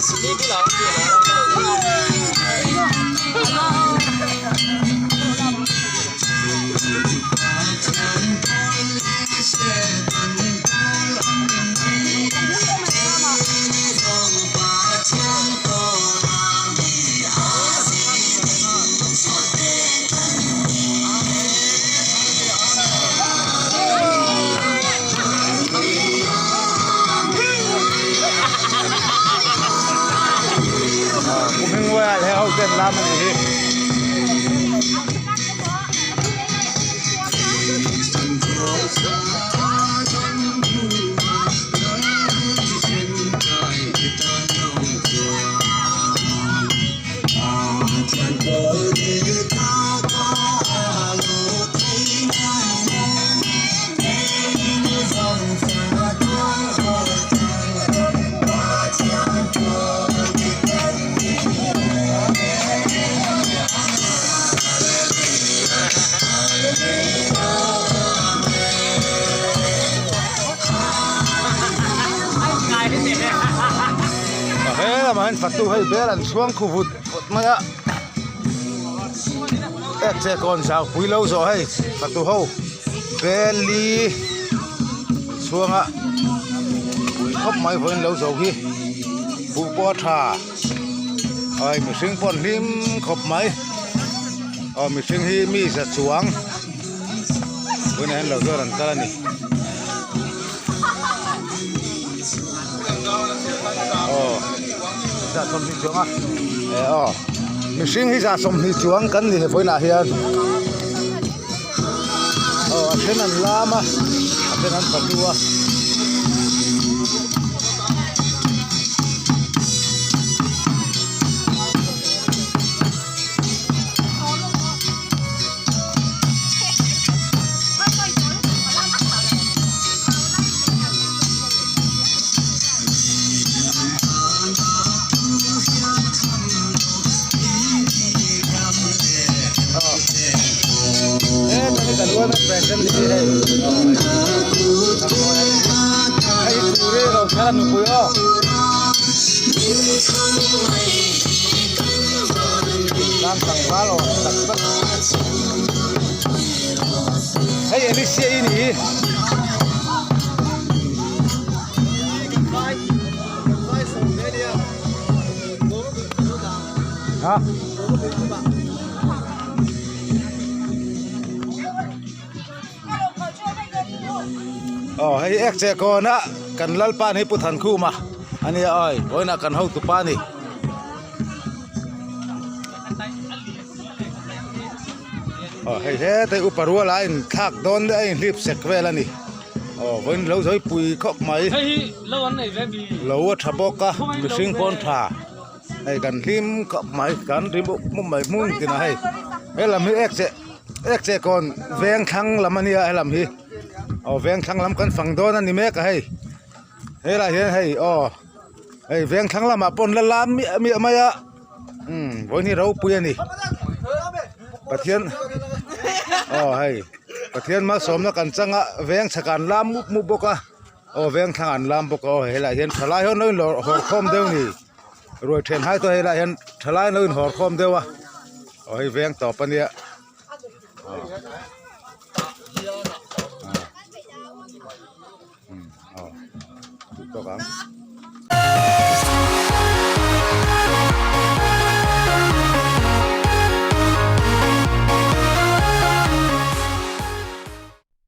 Pu Hmingmuaia leh ho ten lam a nih hi. He lamah hian fatu hei bel an chhuang khu vut vut mai a ek che kawn zau pui lo zawh hei fatu ho bel li chhuanga pui khawp mai vawiin lo zo hi buh pawh a tha ai mihring pawh an hlim khawp mai aw mihring hi mi za chuang tunah hian lo zawr an kal a ni. Aw za sawmhnih chuang a eh aw mihring hi za sawmhnih chuang kan ni he vawiinah hian aw a then an lam a a then an patu a. Hei Alicia i nih hi. Ha? Aw hei ek che kawn a kan lalpa ni Pu Thankhuma a nia awi vawiinah kan hotupa a ni. Aw hei heta hi upa ruala a inthlak dawn leh a inhlip sek vel a ni aw vawiin lo zawi pui khawp mai lo a tha bawk a mihring pawn tha hei kan hlim khawp mai kan ri mup mup mai hmun tinah hei helam hi ek cheh ek cheh kawn veng thlang lam a nia helam hi aw veng thlang lam kan fang dawn a ni mek a hei helaiah hian hei aw hei veng thlang lamah pawh an la lam miah miah mai a. Umm vawiin hi ropui a ni pathian aw hei pathian malsawmna kan chang a veng chhak an lam mup mup bawk a aw veng thlang an lam bawk a aw helaiah hian thalai ho an lo inlawr hawr khawm deuh a ni ruai then hai te helaiah hian thalai an lo inhawr khawm deuh a aw hei veng tawp a nia aw umm aw duh tawk ang.